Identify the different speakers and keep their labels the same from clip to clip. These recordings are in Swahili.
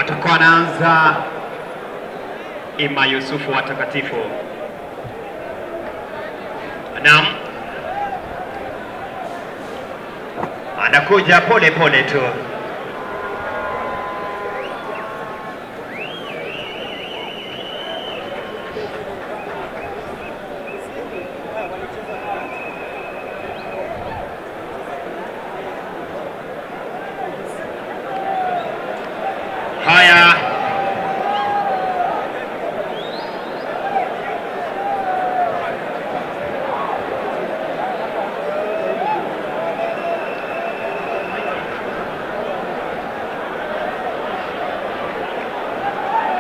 Speaker 1: Watakuwa wanaanza Ima Yusufu watakatifu. Naam, anakuja pole pole tu. Haya,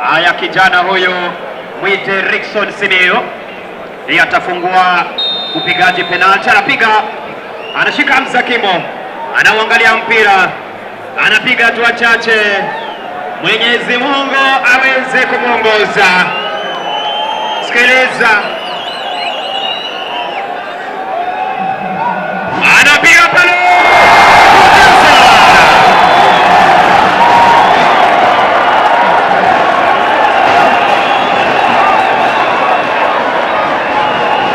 Speaker 1: haya, kijana huyu mwite Rickson Simeo ndiye atafungua upigaji penalti. Anapiga, anashika Hamza Kimo, anauangalia mpira, anapiga hatua chache. Mwenyezi Mungu aweze kumwongoza. Sikiliza, anapiga pale,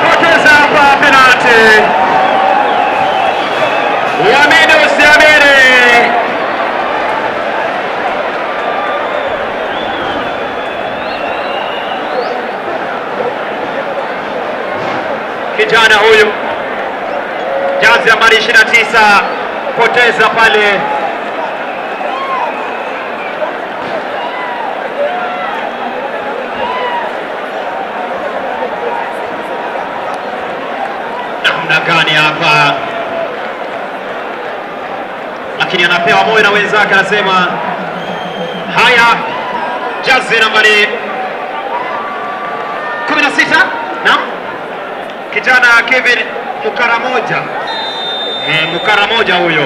Speaker 1: poteza hapa penalti. Uamini usiamini, kijana huyu jazi nambari 29 poteza pale. Namna gani hapa, lakini anapewa moyo na wenzake, anasema haya, jazi nambari 16 naam, kijana Kevin Mukaramoja. Mukaramoja huyo,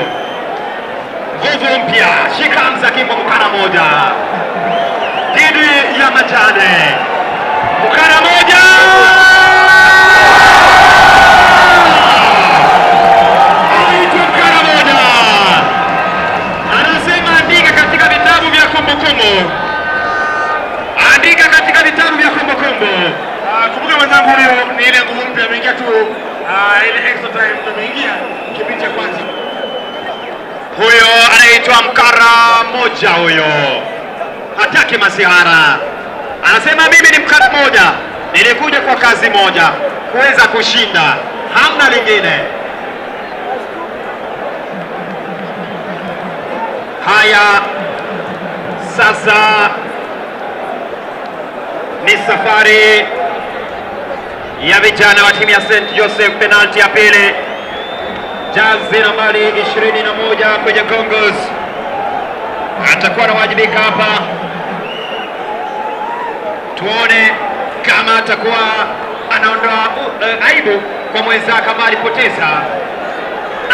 Speaker 1: nguvu mpya, shika Hamza Kimbo Mukaramoja dhidi ya Majane. Mukaramoja anaitwa Mukaramoja, anasema andika katika vitabu vya kumbukumbu, andika katika vitabu vya kumbukumbu.
Speaker 2: Kumbuka mwenzangu, huyo ni ile nguvu mpya ameingia tu, ile extra time ndio ameingia kipindi cha kwanza.
Speaker 1: Huyo anaitwa Mkaramoja, huyo hataki masihara, anasema mimi ni Mkaramoja, nilikuja kwa kazi moja, kuweza kushinda, hamna lingine. Haya, sasa ni safari ya vijana wa timu ya St Joseph, penalti ya pili, jazi nambari 21 kwenye Kongos atakuwa anawajibika hapa. Tuone kama atakuwa anaondoa aibu kwa mwenzake ambaye alipoteza.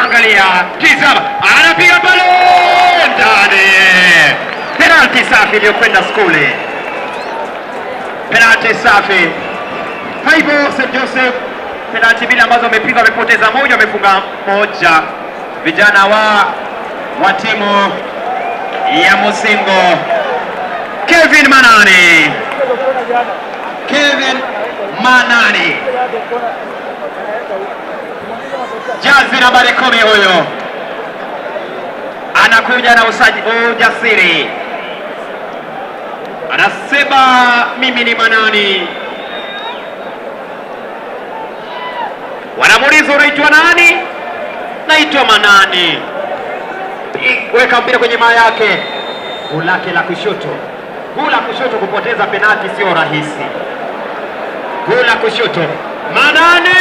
Speaker 1: Angalia, tizama, anapiga pale ndani. Penalti safi iliyokwenda skuli, penalti safi. Kwa hivyo St Joseph penalti mbili ambazo wamepiga, wamepoteza moja, wamefunga moja. Vijana wa timu ya Musingo, Kevin Manani, Kevin Manani, jazi nambari 10 huyo anakuja na ujasiri, anasema mimi ni Manani. Wanamuuliza unaitwa nani? Naitwa Manani. Weka mpira kwenye maa yake, guu lake la kushoto, guu la kushoto. Kupoteza penalti sio rahisi. Guu la kushoto, Manani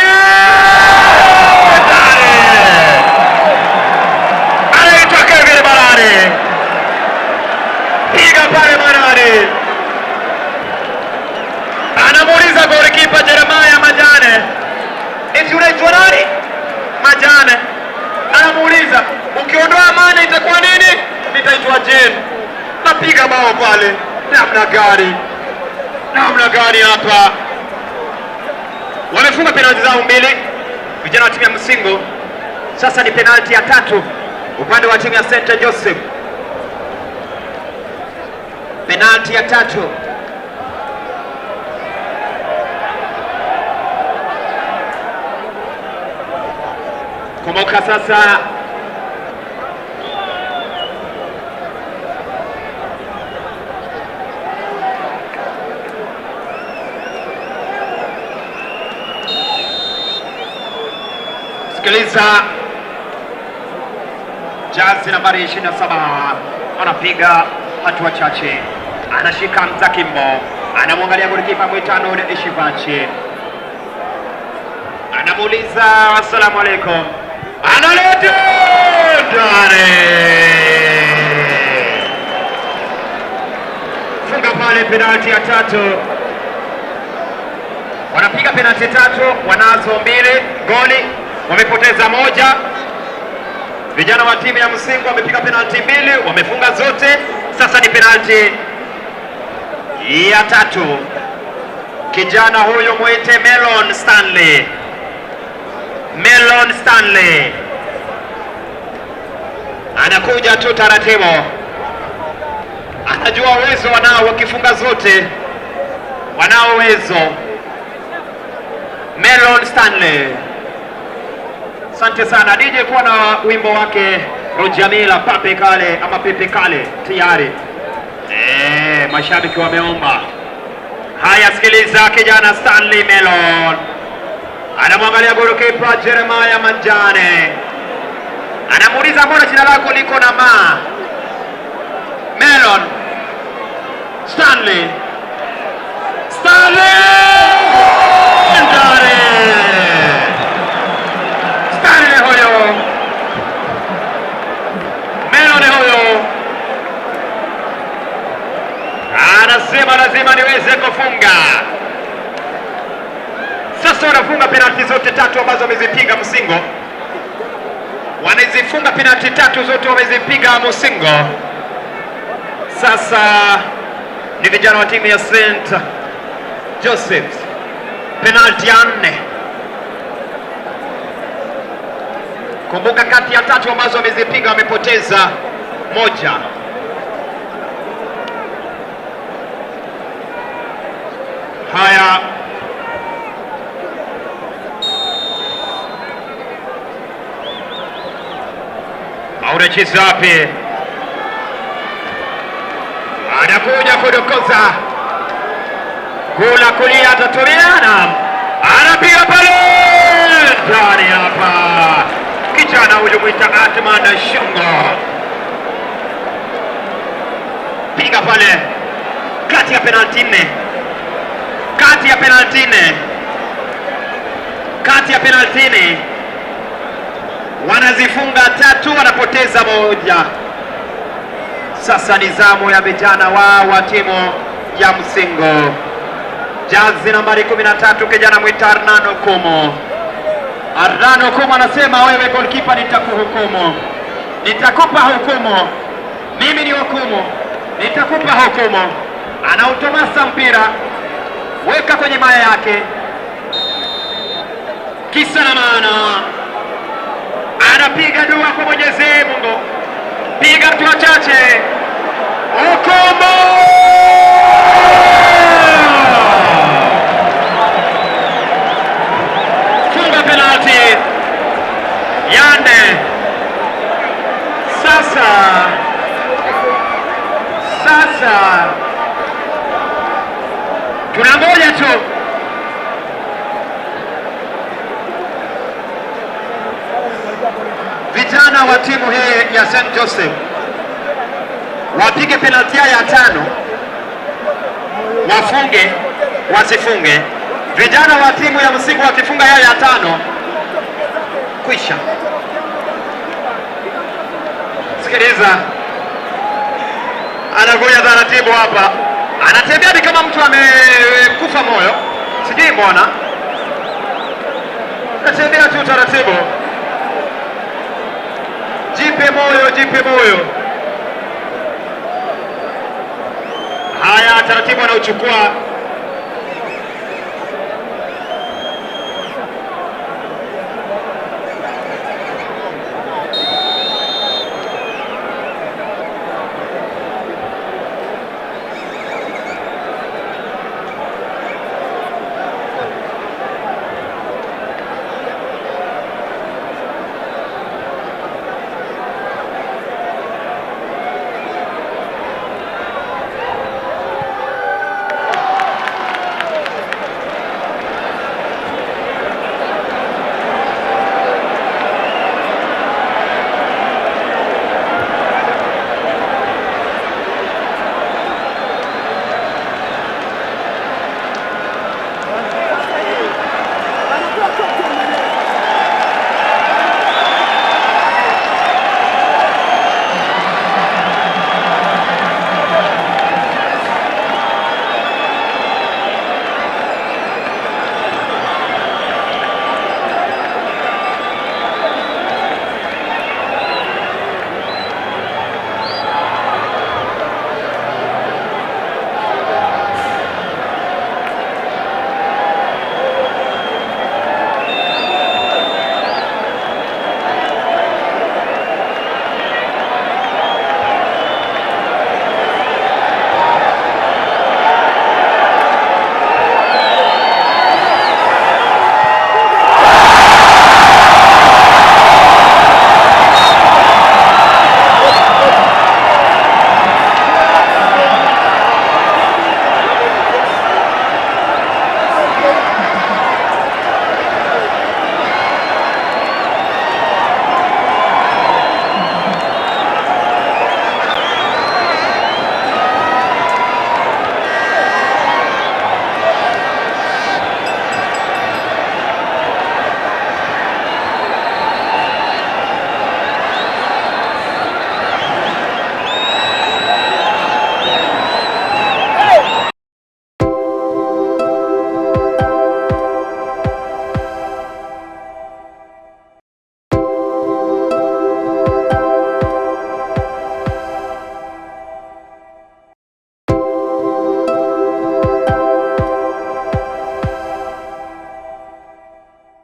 Speaker 1: anaitwa Kevin Manani, piga pale Manani, anamuuliza golikipa Jeremiah Majane, eti unaitwa nani? Majane. Anamuuliza ukiondoa Mane itakuwa nini? Nitaitwa Jane. Napiga bao pale. Namna gani? Namna gani hapa? Wamefunga penalti zao mbili vijana wa timu ya Musingo. Sasa ni penalti ya tatu upande wa timu ya St Joseph. Penalti ya tatu. Kumbuka sasa sikiliza, jazi nambari 27 anapiga hatua chache, anashika mzakimbo, anamwangalia golikipa mwitano Ishivachi, anamuuliza asalamu alaikum, analeta ndani, funga pale, penalti ya tatu. Wanapiga penalti tatu, wanazo mbili goli, wamepoteza moja. Vijana wa timu ya Msingo wamepiga penalti mbili, wamefunga zote. Sasa ni penalti ya tatu. Kijana huyu mwite Melon Stanley, Melon Stanley anakuja tu taratibu, anajua uwezo wanao, wakifunga zote wanao uwezo. Melon Stanley, asante sana DJ kuwa na wimbo wake Rojamila Pape Kale ama Pepe Kale tayari. Mashabiki wameomba. Haya, sikiliza kijana Stanley Melon anamwangalia golikipa Jeremiah Manjane, anamuuliza mbona jina lako liko na ma? Melon Stanley, Stanley Ndare, Stanley huyo, Melon huyo anasema lazima niweze kufunga. Sasa wanafunga penalti zote tatu ambazo wamezipiga Msingo, wanazifunga penalti tatu zote wamezipiga Msingo. Sasa ni vijana wa timu ya St Joseph's, penalti ya nne. Kumbuka kati ya tatu ambazo wamezipiga wamepoteza moja. Haya, aurecheza wapi? Anakuja kudokoza gula kulia, atatumia na anapiga pale ndani hapa. Kijana huyu mwita Atman Shungo, piga pale kati ya penalti nne, kati ya penalti nne, kati ya penalti nne wanazifunga tatu, wanapoteza moja. Sasa ni zamu ya vijana wao wa timu ya Msingo, jazi nambari 13 kijana mwita Arnano Kumo. Arnano Kumo anasema wewe goalkeeper, nitakuhukumu, nitakupa hukumu, mimi ni hukumu, nitakupa hukumu. Anautomasa mpira, weka kwenye maya yake, kisa na maana anapiga dua kwa Mwenyezi Mungu, piga hatua chache, hukumu! Funga penalti ya nne. Sasa tunangoja tu vijana wa timu hii ya St Joseph wapige penalti ya tano, wafunge wasifunge. Vijana wa timu ya Msingo wakifunga yao ya tano, kwisha. Sikiliza, anakuja taratibu hapa, anatembea ni kama mtu amekufa moyo, sijui mbona anatembea tu taratibu. Jipe moyo, jipe moyo. Haya, taratibu anauchukua.